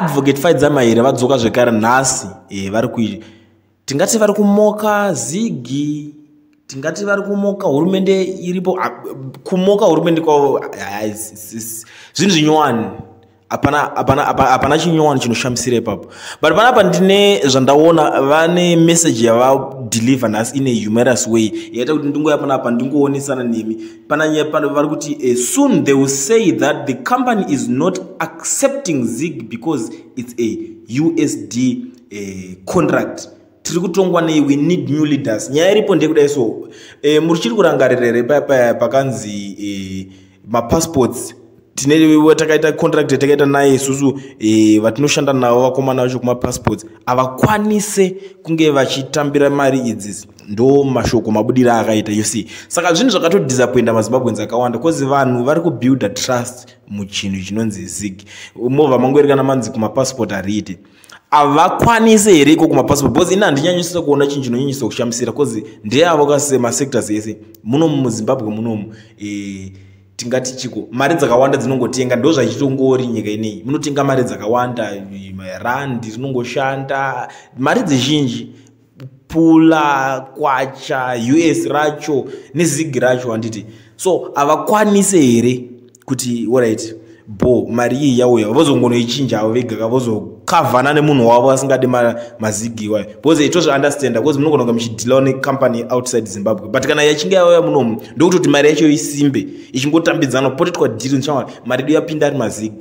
Advocate Faidza Mahere vadzoka zvekare nhasi. Vari kui tingati vari kumoka ZiG, tingati vari kumoka hurumende iripo. Kumoka hurumende kwavo zvinhu zvinyowani, hapana, hapana, hapana chinyowani chinoshamisira ipapo. But panapa ndine zvandaona, vane message yavadeliver nhasi in a humorous way yaita kuti ndingoya panapa ndingoonesana nemi. Pana vari kuti, "Soon they will say that the company is not accepting ZiG because it's a USD contract. Tiri kutongwa nei? We need new leaders." Nyaya iripo ndeyekudai so, muchiri kurangarira here pakanzi mapassports tine takaita contract yatakaita naye isusu, vatinoshanda navo, vakomana vacho kumapassports havakwanise kunge vachitambira mari idzi? Ndo mashoko mabudiro akaita, you see. Saka zvinhu zvakatodisappointa maZimbabweans akawanda, because vanhu vari kubuilda trust muchinhu chinonzi ZiG. Movha mangoerekana manzi kumapassport hariite. Havakwanise here iko kumapassport? Because ini handinyanyisisa kuona chinhu chinonyanyisa kushamisira, because ndeyavo kase masectors ese munomu muZimbabwe munomu. Tingati chiko, mari dzakawanda dzinongotenga, ndo zvachitongori nyika inei, munotenga mari dzakawanda, randi rinongoshanda, mari dzizhinji, pula, kwacha, US racho neZiG racho, handiti? So havakwanise here kuti alright, bo mari iyi yauya, vozongonoichinja avo vega, vozokavhana nemunhu wavo asingadi maZiG iwayo? Because tozviunderstanda, because munogona kunge muchidealawo necompany outside Zimbabwe, but kana yachinge yauya munomu, ndokutoti mari yacho isimbe ichingotambidzana, potoitwa deal nichamwari, mari edu yapinda ari maZiG.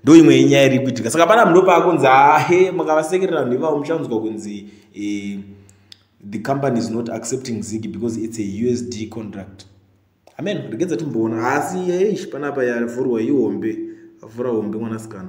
Ndo imwe yenyaya iri kuitika. Saka pana ndo paakunzi ahe, makavasekerera vanhu ivavo, muchanzwa kunzi the company is not accepting ZiG because it's a USD contract. Amen, regedza timboona. Asi eish, panapa yavhurwa ihombe, avhura hombe mwanasikana.